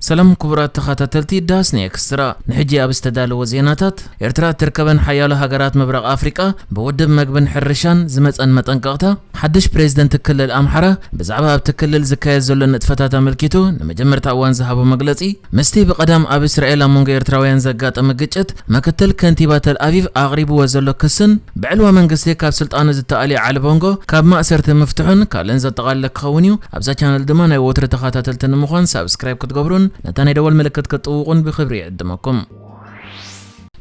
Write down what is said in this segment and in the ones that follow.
ሰላም ክቡራት ተኸታተልቲ ዳስኒ ኤክስትራ፣ ንሕጂ ኣብ ዝተዳለወ ዜናታት፣ ኤርትራ እትርከበን ሓያሎ ሃገራት ምብራቕ ኣፍሪቃ ብውድብ መግብን ሕርሻን ዝመጸን መጠንቀቕታ፣ ሓድሽ ፕሬዝደንት ክልል ኣምሓራ ብዛዕባ ኣብቲ ክልል ዝካየድ ዘሎ ንጥፈታት ኣመልኪቱ ንመጀመርታ እዋን ዝሃቦ መግለጺ፣ ምስቲ ብቐዳም ኣብ እስራኤል ኣብ መንጎ ኤርትራውያን ዘጋጠመ ግጭት፣ ምክትል ከንቲባ ተል ኣቪቭ ኣቕሪብዎ ዘሎ ክስን ብዕልዋ መንግስቲ ካብ ስልጣኑ ዝተኣልየ ዓሊ ቦንጎ ካብ ማእሰርቲ ምፍትሑን ካልእን ዘጠቓለለ ክኸውን እዩ። ኣብዛ ቻነል ድማ ናይ ወትሩ ተኸታተልቲ ንምዃን ሳብስክራይብ ክትገብሩን ነታ ናይ ደወል ምልክት ክትጥውቑን ብኽብሪ ይዕድመኩም።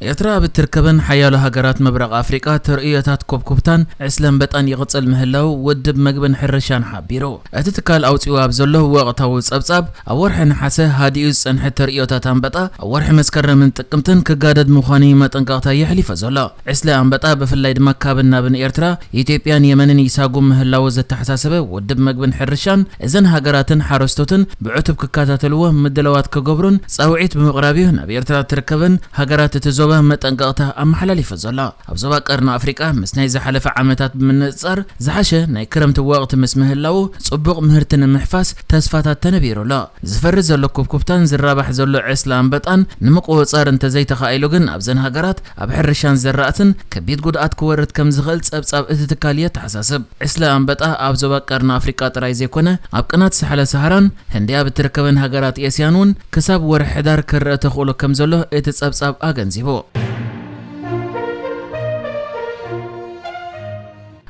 ኤርትራ ኣብ እትርከበን ሓያሎ ሃገራት ምብራቕ ኣፍሪቃ ተርእዮታት ኮብኮብታን ዕስለ ኣንበጣን ይቕጽል ምህላው ውድብ መግብን ሕርሻን ሓቢሩ። እቲ ትካል ኣውጺኡ ኣብ ዘሎ ወቕታዊ ጸብጻብ፣ ኣብ ወርሒ ነሓሰ ሃዲኡ ዝጸንሐ ተርእዮታት ኣንበጣ፣ ኣብ ወርሒ መስከረምን ጥቅምትን ክጋደድ ምዃኑ መጠንቀቕታ የሕሊፈ ዘሎ። ዕስለ ኣንበጣ ብፍላይ ድማ ካብን ናብን ኤርትራ፣ ኢትዮጵያን የመንን ይሳጉም ምህላው ዘተሓሳሰበ ውድብ መግብን ሕርሻን፣ እዘን ሃገራትን ሓረስቶትን ብዕቱብ ክከታተልዎ ምድላዋት ክገብሩን ጻውዒት ብምቕራብ እዩ ናብ ኤርትራ ትርከብን ሃገራት እቲ ዞባ መጠንቀቕታ ኣመሓላሊፉ ዘሎ። ኣብ ዞባ ቀርኒ ኣፍሪቃ ምስ ናይ ዝሓለፈ ዓመታት ብምንጽጻር ዝሓሸ ናይ ክረምቲ ወቕቲ ምስ ምህላዉ፣ ጽቡቕ ምህርቲ ንምሕፋስ ተስፋታት ተነቢሩ ኣሎ። ዝፈሪ ዘሎ ኩብኩብታን ዝራባሕ ዘሎ ዕስለ ኣንበጣን ንምቁጽጻር እንተዘይተኻኢሉ ግን ኣብዘን ሃገራት ኣብ ሕርሻን ዘራእትን ከቢድ ጉድኣት ክወርድ ከም ዝኽእል ጸብጻብ እቲ ትካል የተሓሳስብ። ዕስለ ኣንበጣ ኣብ ዞባ ቀርኒ ኣፍሪቃ ጥራይ ዘይኮነ ኣብ ቅናት ሳሕለ ሰሃራን ህንዲ ኣብ እትርከበን ሃገራት ኤስያን እውን ክሳብ ወርሒ ሕዳር ክረአ ተኽእሎ ከም ዘሎ እቲ ጸብጻብ ኣገንዚቡ።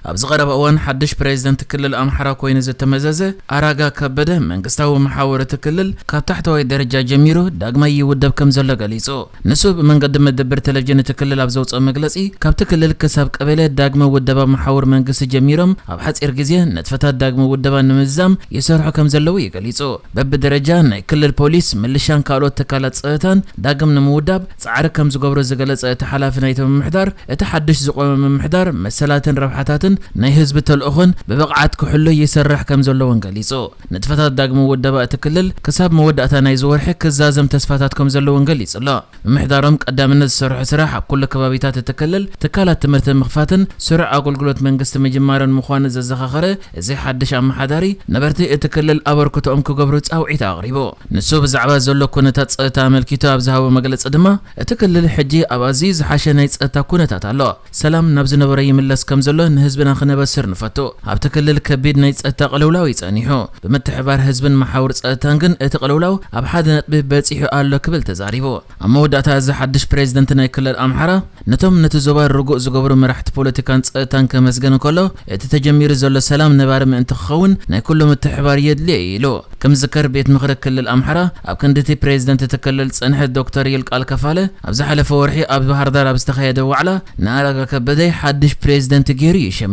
ኣብዚ ቀረባ እዋን ሓድሽ ፕሬዝደንት ክልል ኣምሓራ ኮይኑ ዝተመዘዘ ኣራጋ ከበደ መንግስታዊ መሓውር እቲ ክልል ካብ ታሕተዋይ ደረጃ ጀሚሩ ዳግማይ ይውደብ ከም ዘሎ ገሊጹ። ንሱ ብመንገዲ መደብር ቴሌቪዥን እቲ ክልል ኣብ ዘውፅኦ መግለፂ፣ ካብቲ ክልል ክሳብ ቀበሌ ዳግመ ውደባ መሓውር መንግስቲ ጀሚሮም ኣብ ሓፂር ግዜ ንጥፈታት ዳግመ ውደባ ንምዝዛም ይሰርሑ ከም ዘለዉ እዩ ገሊጹ። በብደረጃ ናይ ክልል ፖሊስ፣ ምልሻን ካልኦት ትካላት ፀጥታን ዳግም ንምውዳብ ፃዕሪ ከም ዝገብሩ ዝገለጸ እቲ ሓላፊ ናይቲ ምምሕዳር፣ እቲ ሓድሽ ዝቖመ ምምሕዳር መሰላትን ረብሓታትን ናይ ህዝቢ ተልእኾን ብብቕዓት ክሕሉ ይሰርሕ ከም ዘሎ እውን ገሊጹ። ንጥፈታት ዳግመ ውደባ እቲ ክልል ክሳብ መወዳእታ ናይዚ ወርሒ ክዛዘም ተስፋታት ከም ዘሎ እውን ገሊጹ ኣሎ። ምምሕዳሮም ቀዳምነት ዝሰርሖ ስራሕ ኣብ ኩሉ ከባቢታት እቲ ክልል ትካላት ትምህርቲ ምኽፋትን ስሩዕ ኣገልግሎት መንግስቲ ምጅማርን ምዃኑ ዘዘኻኸረ እዚ ሓድሽ ኣመሓዳሪ፣ ነበርቲ እቲ ክልል ኣበርክቶኦም ክገብሩ ጻውዒት ኣቕሪቡ። ንሱ ብዛዕባ ዘሎ ኩነታት ጸጥታ ኣመልኪቱ ኣብ ዝሃቦ መግለጺ ድማ፣ እቲ ክልል ሕጂ ኣብ ኣዝዩ ዝሓሸ ናይ ጸጥታ ኩነታት ኣሎ። ሰላም ናብ ዝነበሮ ይምለስ ከም ዘሎ ንህዝብና ክነበስር ንፈቱ። ኣብቲ ክልል ከቢድ ናይ ጸጥታ ቅልውላው እዩ ጸኒሑ። ብምትሕባር ህዝብን መሓውር ጸጥታን ግን እቲ ቅልውላው ኣብ ሓደ ነጥቢ በጺሑ ኣሎ ክብል ተዛሪቡ። ኣብ መወዳእታ እዚ ሓድሽ ፕሬዝደንት ናይ ክልል ኣምሓራ ነቶም ነቲ ዞባ ርጉእ ዝገብሩ መራሕቲ ፖለቲካን ጸጥታን ከመስገን እንከሎ፣ እቲ ተጀሚሩ ዘሎ ሰላም ነባሪ ምእንቲ ክኸውን ናይ ኩሉ ምትሕባር የድልዮ እዩ ኢሉ። ከም ዝዝከር ቤት ምኽሪ ክልል ኣምሓራ ኣብ ክንዲ እቲ ፕሬዝደንት እቲ ክልል ዝጸንሐ ዶክተር ይልቃል ከፋለ ኣብ ዝሓለፈ ወርሒ ኣብ ባህር ዳር ኣብ ዝተኻየደ ዋዕላ ንኣረጋ ከበደ ሓድሽ ፕሬዝደንት ገይሩ እዩ ሸሚዎ።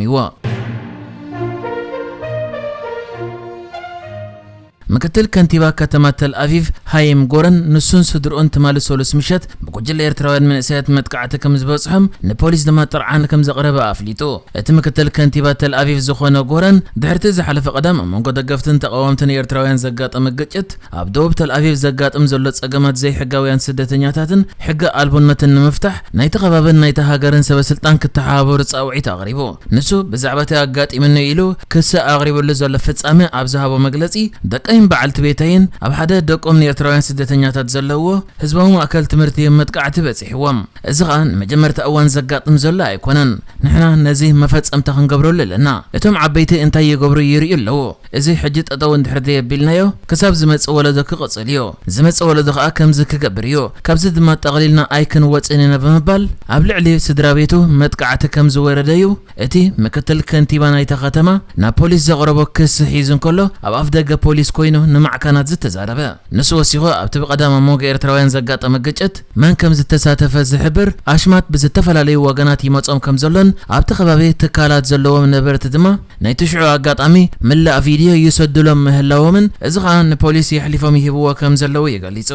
ምክትል ከንቲባ ከተማ ተል ኣቪቭ ሃይም ጎረን ንሱን ስድርኡን ትማሊ ሰሉስ ምሸት ብጉጅለ ኤርትራውያን መንእሰያት መጥቃዕቲ ከም ዝበጽሖም ንፖሊስ ድማ ጥርዓን ከም ዘቕረበ ኣፍሊጡ። እቲ ምክትል ከንቲባ ተል ኣቪቭ ዝኾነ ጎረን ድሕርቲ ዝሓለፈ ቀዳም ኣብ መንጎ ደገፍትን ተቓወምትን ኤርትራውያን ዘጋጠመ ግጭት ኣብ ደቡብ ተል ኣቪቭ ዘጋጥም ዘሎ ጸገማት ዘይሕጋውያን ስደተኛታትን ሕገ ኣልቦነትን ንምፍታሕ ናይቲ ከባብን ናይቲ ሃገርን ሰበ ስልጣን ክተሓባበሩ ጻውዒት ኣቕሪቡ። ንሱ ብዛዕባ እቲ ኣጋጢሙኒ ኢሉ ክሲ ኣቕሪብሉ ዘሎ ፍጻመ ኣብ ዝሃቦ መግለጺ፣ ደቀይን በዓልቲ ቤተይን ኣብ ሓደ ደቆም ንኤርትራውያን ስደተኛታት ዘለውዎ ህዝባዊ ማእከል ትምህርቲ እዮም መጥቃዕቲ በጺሕዎም። እዚ ኸኣ ንመጀመርታ እዋን ዘጋጥም ዘሎ ኣይኮነን። ንሕና ነዚ መፈጸምታ ክንገብረሉ ኣለና። እቶም ዓበይቲ እንታይ ይገብሩ ይርእዩ ኣለዉ። እዚ ሕጂ ጠጠው እንድሕር ዘየቢልናዮ፣ ክሳብ ዝመጽእ ወለዶ ክቕጽል እዩ። ዝመጽእ ወለዶ ኸኣ ከምዚ ክገብር እዩ። ካብዚ ድማ ጠቕሊልና ኣይክንወጽእን ኢና ብምባል፣ ኣብ ልዕሊ ስድራ ቤቱ መጥቃዕቲ ከም ዝወረደ እዩ እቲ ምክትል ከንቲባ ናይታ ከተማ ናብ ፖሊስ ዘቕረቦ ክሲ ሒዙ እንከሎ፣ ኣብ ኣፍደገ ፖሊስ ኮይኑ ንማዕከናት ዝተዛረበ። ንሱ ወሲኹ፣ ኣብቲ ብቐዳም ኣብ መንጎ ኤርትራውያን ዘጋጠመ ግጭት መን ከም ዝተሳተፈ ዝሕብር ኣሽማት ብዝተፈላለዩ ወገናት ይመጾም ከም ዘሎን ኣብቲ ከባቢ ትካላት ዘለዎም ነበርቲ ድማ ናይቲ ሽዑ ኣጋጣሚ ምላእ ቪድዮ ይሰዱሎም ምህላዎምን፣ እዚ ኸኣ ንፖሊስ የሕሊፎም ይህብዎ ከም ዘለዉ እዩ ገሊጹ።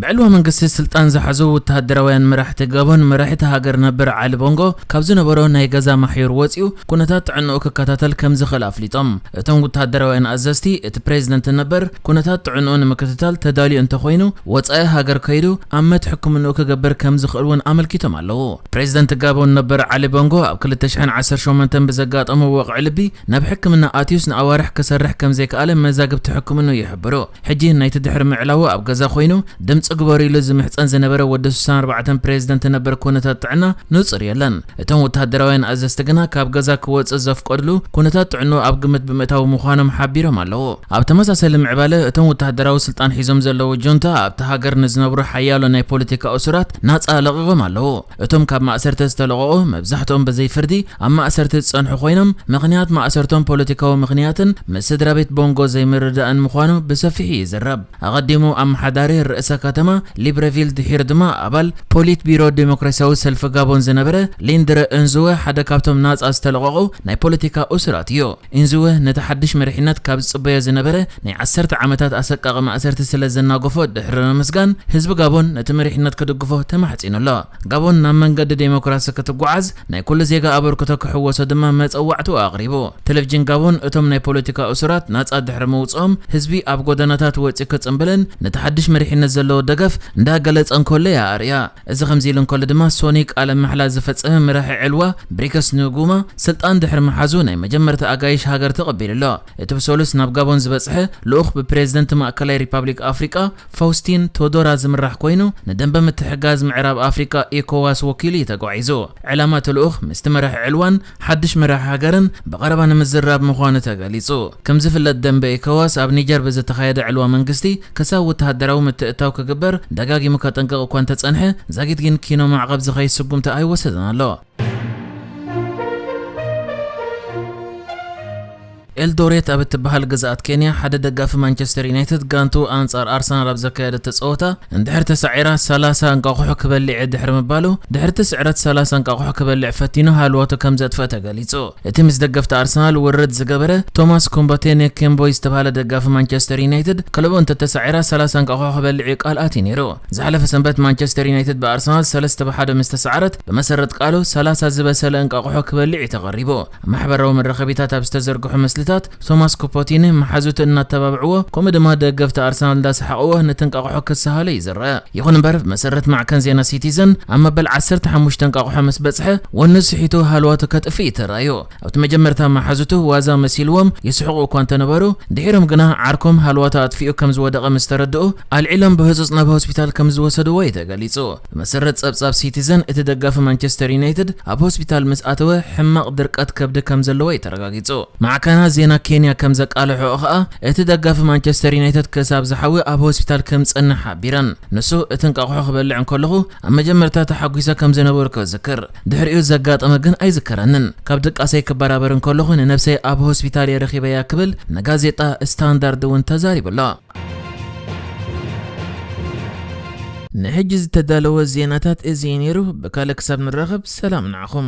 ብዕልዋ መንግስቲ ስልጣን ዝሓዙ ወተሃደራውያን መራሕቲ ጋቦን፣ መራሒ እታ ሃገር ነበር ዓሊ ቦንጎ ካብ ዝነበሮ ናይ ገዛ ማሕዩር ወጺኡ ኩነታት ጥዕንኡ ክከታተል ከም ዝኽእል ኣፍሊጦም። እቶም ወተሃደራውያን ኣዘዝቲ፣ እቲ ፕሬዝደንት ነበር ኩነታት ጥዕንኡ ንምክትታል ተዳልዩ እንተኾይኑ፣ ወጻኢ ሃገር ከይዱ ኣመት ሕክምንኡ ክገብር ከም ዝኽእል እውን ኣመልኪቶም ኣለዉ። ፕሬዝደንት ጋቦን ነበር ዓሊ ቦንጎ ኣብ ክልተ ሽሕን ዓሰርተ ሸሞንተን ብዘጋጠሞ ወቕዒ ልቢ ናብ ሕክምና ኣትዩስ ንኣዋርሕ ክሰርሕ ከም ዘይከኣለ መዛግብቲ ሕክምንኡ ይሕብሩ። ሕጂ ናይቲ ድሕሪ ምዕላዉ ኣብ ገዛ ኮይኑ ድምፂ ግበሩ ኢሉ ዝምሕፀን ዝነበረ ወዲ ስሳን ኣርባዕተን ፕሬዝደንት ነበር ኩነታት ጥዕና ንፁር የለን። እቶም ወተሃደራውያን ኣዘዝቲ ግና ካብ ገዛ ክወፅእ ዘፍቀድሉ ኩነታት ጥዕንኡ ኣብ ግምት ብምእታው ምዃኖም ሓቢሮም ኣለዉ። ኣብ ተመሳሰሊ ምዕባለ እቶም ወተሃደራዊ ስልጣን ሒዞም ዘለዉ ጁንታ ኣብቲ ሃገር ንዝነብሩ ሓያሎ ናይ ፖለቲካ እሱራት ናፃ ለቒቖም ኣለዉ። እቶም ካብ ማእሰርቲ ዝተለቐቑ መብዛሕትኦም ብዘይ ፍርዲ ኣብ ማእሰርቲ ዝጸንሑ ኮይኖም፣ ምኽንያት ማእሰርቶም ፖለቲካዊ ምኽንያትን ምስ ስድራ ቤት ቦንጎ ዘይምርዳእን ምዃኑ ብሰፊሑ ይዝረብ። ኣቐዲሙ ኣመሓዳሪ ርእሰ ከተማ ሊብረቪል ድሒሩ ድማ ኣባል ፖሊት ቢሮ ዴሞክራሲያዊ ሰልፊ ጋቦን ዝነበረ ሊንድረ እንዝወ ሓደ ካብቶም ናጻ ዝተለቐቑ ናይ ፖለቲካ እሱራት እዩ። ኢንዝወ ነቲ ሓድሽ መሪሕነት ካብ ዝጽበዮ ዝነበረ ናይ ዓሰርተ ዓመታት ኣሰቃቒ ማእሰርቲ ስለ ዘናገፎ ድሕሪ ምምስጋን፣ ህዝቢ ጋቦን ነቲ መሪሕነት ክድግፎ ተማሕጺኑ ኣሎ። ጋቦን ናብ መንገዲ ዴሞክራሲ ክትጓዓዝ ናይ ኩሉ ዜጋ ኣበርክቶ ክሕወሶ ድማ መጸዋዕትኡ ኣቕሪቡ። ቴሌቪዥን ጋቦን እቶም ናይ ፖለቲካ እሱራት ናጻ ድሕሪ ምውጽኦም ህዝቢ ኣብ ጎደናታት ወጺኡ ክጽንብልን ነቲ ሓድሽ መሪሕነት ዘለዎ ደገፍ እንዳገለጸ እንከሎ እያ ኣርእያ። እዚ ከምዚ ኢሉ እንከሎ ድማ ሶኒ ቃለ ማሕላ ዝፈጸመ መራሒ ዕልዋ ብሪከስ ንጉማ ስልጣን ድሕሪ ምሓዙ ናይ መጀመርታ ኣጋይሽ ሃገር ተቐቢሉ ኣሎ። እቲ ብሰሉስ ናብ ጋቦን ዝበጽሐ ልኡኽ ብፕሬዝደንት ማእከላይ ሪፓብሊክ ኣፍሪቃ ፋውስቲን ቶዶራ ዝምራሕ ኮይኑ፣ ንደንበ ምትሕጋዝ ምዕራብ ኣፍሪቃ ኤኮዋስ ወኪሉ እዩ ተጓዒዙ። ዕላማ እቲ ልኡኽ ምስቲ መራሒ ዕልዋን ሓድሽ መራሒ ሃገርን ብቐረባ ንምዝራብ ምዃኑ ተገሊጹ። ከም ዝፍለጥ ደንበ ኤኮዋስ ኣብ ኒጀር ብዝተኻየደ ዕልዋ መንግስቲ ክሳብ ወተሃደራዊ ምትእትታው ክግበር ደጋጊሙ ከጠንቅቕ እኳ እንተጸንሐ፣ ዛጊት ግን ኪኖ ማዕቐብ ዝኸይድ ስጉምቲ ኣይወሰደን ኣሎ። ኤልዶሬት ኣብ እትበሃል ግዝኣት ኬንያ ሓደ ደጋፊ ማንቸስተር ዩናይትድ ጋንቱ ኣንጻር ኣርሰናል ኣብ ዘካየደቶ ጸወታ እንድሕር ተሳዒራ ሰላሳ እንቋቑሖ ክበልዕ እየ ድሕሪ ምባሉ፣ ድሕሪ እቲ ስዕረት ሰላሳ እንቋቑሖ ክበልዕ ፈቲኑ ሃልዋቱ ከም ዘጥፍአ ተገሊጹ። እቲ ምስ ደገፍቲ ኣርሰናል ውርርድ ዝገበረ ቶማስ ኮምባቴ ኔኬምቦይ ዝተባህለ ደጋፊ ማንቸስተር ዩናይትድ ክለቡ እንተተሳዒራ ሰላሳ እንቋቑሖ ክበልዕ እዩ ቃል ኣትዩ ነይሩ። ዝሓለፈ ሰንበት ማንቸስተር ዩናይትድ ብኣርሰናል ሰለስተ ብ ሓደ ምስ ተሳዕረት፣ ብመሰረት ቃሉ ሰላሳ ዝበሰለ እንቋቑሖ ክበልዕ እዩ ተቐሪቡ። ኣብ ማሕበራዊ መራኸቢታት ኣብ ዝተዘርግሑ ምስልታት፣ ቶማስ ኮፖቲኒ መሓዙቱ እናተባብዕዎ፣ ከምኡ ድማ ደገፍቲ ኣርሰናል እንዳሰሓቕዎ ነቲ እንቋቑሖ ክሰሃሎ እዩ ዝረአ። ይኹን እምበር፣ ብመሰረት ማዕከን ዜና ሲቲዘን፣ ኣብ መበል ዓሰርተ ሓሙሽተ እንቋቑሖ ምስ በጽሐ፣ ወኑ ስሒቱ ሃልዋቱ ከጥፍእ እዩ ተራእዩ። ኣብቲ መጀመርታ መሓዙቱ ዋዛ መሲልዎም ይስሕቑ እኳ እንተነበሩ፣ ድሒሮም ግና ዓርኮም ሃልዋቱ ኣጥፊኡ ከም ዝወደቐ ምስ ተረድኡ፣ ኣልዒሎም ብህጹጽ ናብ ሆስፒታል ከም ዝወሰድዎ እዩ ተገሊጹ። ብመሰረት ጸብጻብ ሲቲዘን፣ እቲ ደጋፊ ማንቸስተር ዩናይትድ ኣብ ሆስፒታል ምስ ኣተወ፣ ሕማቕ ድርቀት ከብዲ ከም ዘለዎ እዩ ተረጋጊጹ። ማዕከናት ዜና ኬንያ ከም ዘቃልሕኦ ኸኣ፣ እቲ ደጋፊ ማንቸስተር ዩናይትድ ክሳብ ዝሓዊ ኣብ ሆስፒታል ከም ዝጸንሕ ሓቢረን። ንሱ፣ እቲ እንቋቑሖ ክበልዕ እንከለኹ፣ ኣብ መጀመርታ ተሓጒሰ ከም ዝነበርኩ እዝክር። ድሕሪኡ ዘጋጠመ ግን ኣይዝከረንን። ካብ ድቃሰይ ክበራበር እንከለኹ ንነብሰይ ኣብ ሆስፒታል እየ ረኺበያ ክብል ንጋዜጣ ስታንዳርድ እውን ተዛሪቡ ኣሎ። ንሕጂ ዝተዳለወ ዜናታት እዚ እዩ ነይሩ። ብካልእ ክሳብ ንራኸብ ሰላም ንዓኹም።